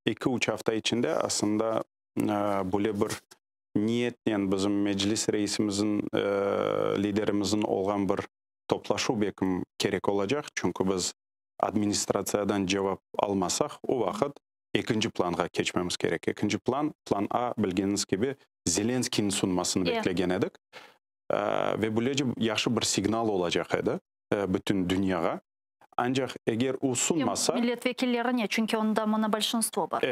Eki-üç afta içinde aslında böyle bir niyetnen bizim Meclis reisimizin, liderimizin olğan bir toplaşuv belkim kerek olacaq, çünki biz administratsiyadan cevap almasaq, o vaqıt ekinci planğa keçmemiz kerek. Ekinci plan, plan A, bilgeniñiz kibi, Zelenskiyniñ sunmasını beklegen edik ve böylece yahşı bir signal olacaq edi bütün dünyağa. Ancaq eger o sunmasa. Millet vekillerine, çünki onda monobolşinstvo bar.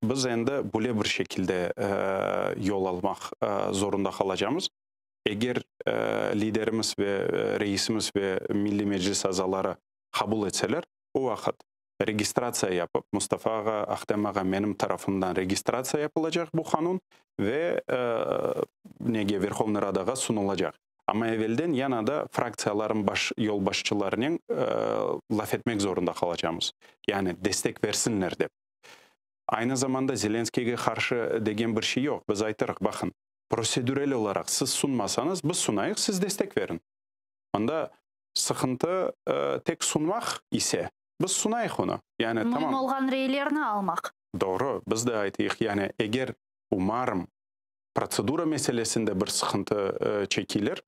Biz endi böyle bir şekilde yol almaq zorunda qalacamız. Eger liderimiz ve reisimiz ve Milliy Meclis azaları qabul etseler, o vaqıt registratsiya yapıp, Mustafa ağa, Ahtem ağa, menim tarafımdan registratsiya yapılacaq bu qanun ve nege, Verhovnıy Radağa sunulacaq. Amma evelden yana da fraktsiyalarıñ baş yolbaşçılarınen laf etmek zorunda qalacamız, yani destek versinler dep. Aynı zamanda Zelenskiyge qarşı degen bir şey yoq. Biz aytırıq, baqın, prosedürel olaraq siz sunmasañız, biz sunayıq, siz destek veriñ. Mında sıqıntı tek sunmaq ise, biz sunayıq onı. Yani Müim tamam. olğan reylerni almaq. Doğru, biz de aytıyıq, yani eger, umarım, protsedura meselesinde bir sıqıntı çekiyler,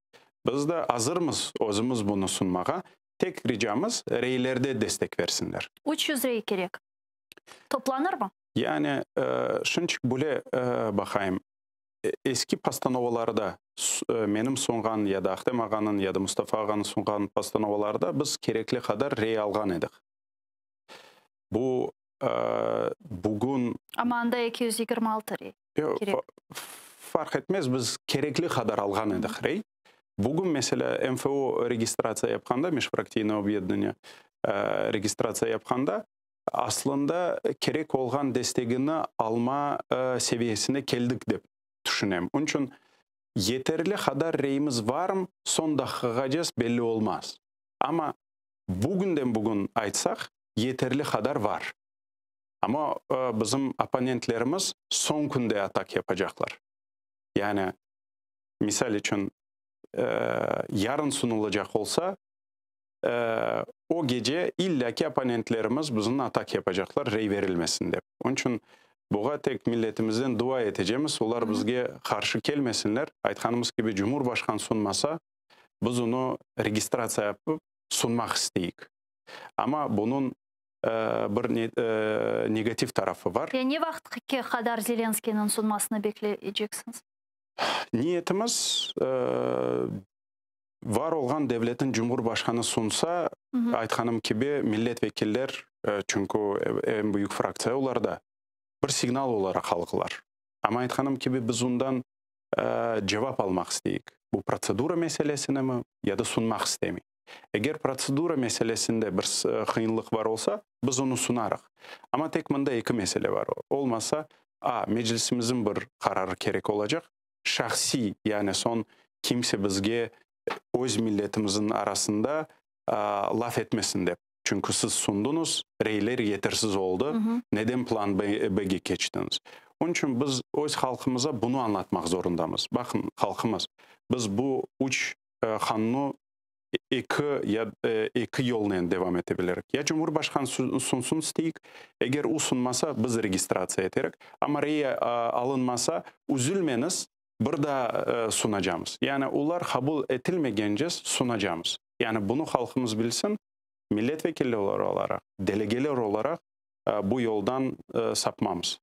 biz de azırmız özümiz bunı sunmağa, tek ricamız, reylerde destek versinler. 300 rey kerek. Toplanırmı? Yani, şunçik böyle baqayım, eski postanovalarda, menim sunğan ya da Ahtem ağanıñ ya da Mustafa ağanıñ sunğan postanovalarda biz kerekli qadar rey alğan edik. Bu bugün. Amma anda 226 rey kerek. Farq etmez, biz kerekli qadar alğan edik rey. Bugün, meselâ, MFO registratsiya yapqanda, Mejfraktiynoye objedineniye registratsiya yapqanda, aslında kerek olğan destegini alma seviyesine keldik dep tüşünem. Onıñ içün yeterli qadar reyimiz varmı, soñ daqiqağace belli olmaz. Amma bugünden bugün aytsaq, yeterli qadar var. Amma bizim opponentlerimiz soñ künde atak yapacaqlar. Yani, misal içün, yarın sunulacaq olsa, o gece illâ ki opponentlerimiz bizni atak yapacaqlar, rey verilmesin dep. Onıñ içün buğa tek milletimizden dua etecemiz, olar bizge qarşı kelmesinler. Aytqanımız kibi, Cumhurbaşqan sunmasa, biz onı registratsiya yapıp sunmaq isteyik. Amma bunıñ bir negativ tarafı bar. Ve ne vaqıtke qadar Zelenskıynıñ sunmasını bekleyceksiñiz? Niyetimiz, var olğan devletniñ cumhurbaşqanı sunsa, aytqanım kibi, milletvekiller, çünki eñ büyük fraktsiya olarda, bir signal olaraq alğılar. Amma aytqanım kibi, biz ondan cevap almaq isteyik, bu protsedura meselesinimi ya da sunmaq istemey. Eger protsedura meselesinde bir qıyınlıq bar olsa, biz onı sunarıq. Amma tek mında eki mesele bar. Olmasa, a, Meclisimizin bir qararı kerek olacaq, şahsiy, yani soñ kimse bizge öz milletimizin arasında laf etmesin dep. Çünki siz sundıñız, reyler yetersiz oldı, neden plan B-ge keçtiñiz? Onıñ içün biz öz halqımıza bunı añlatmaq zorundamız. Baqıñ, halqımız, biz bu üç qanunı eki ya eki yolnen devam ete bilirik. Ya Cumhurbaşqanı sunsun isteyik, eger o sunmasa, biz registratsiya eterik. Amma rey alınmasa, üzülmeñiz, bir daa sunacamız. Yani olar qabul etilmegence sunacamız. Yani bunı halqımız bilsin, milletvekilleri olaraq, delegeler olaraq bu yoldan sapmamız.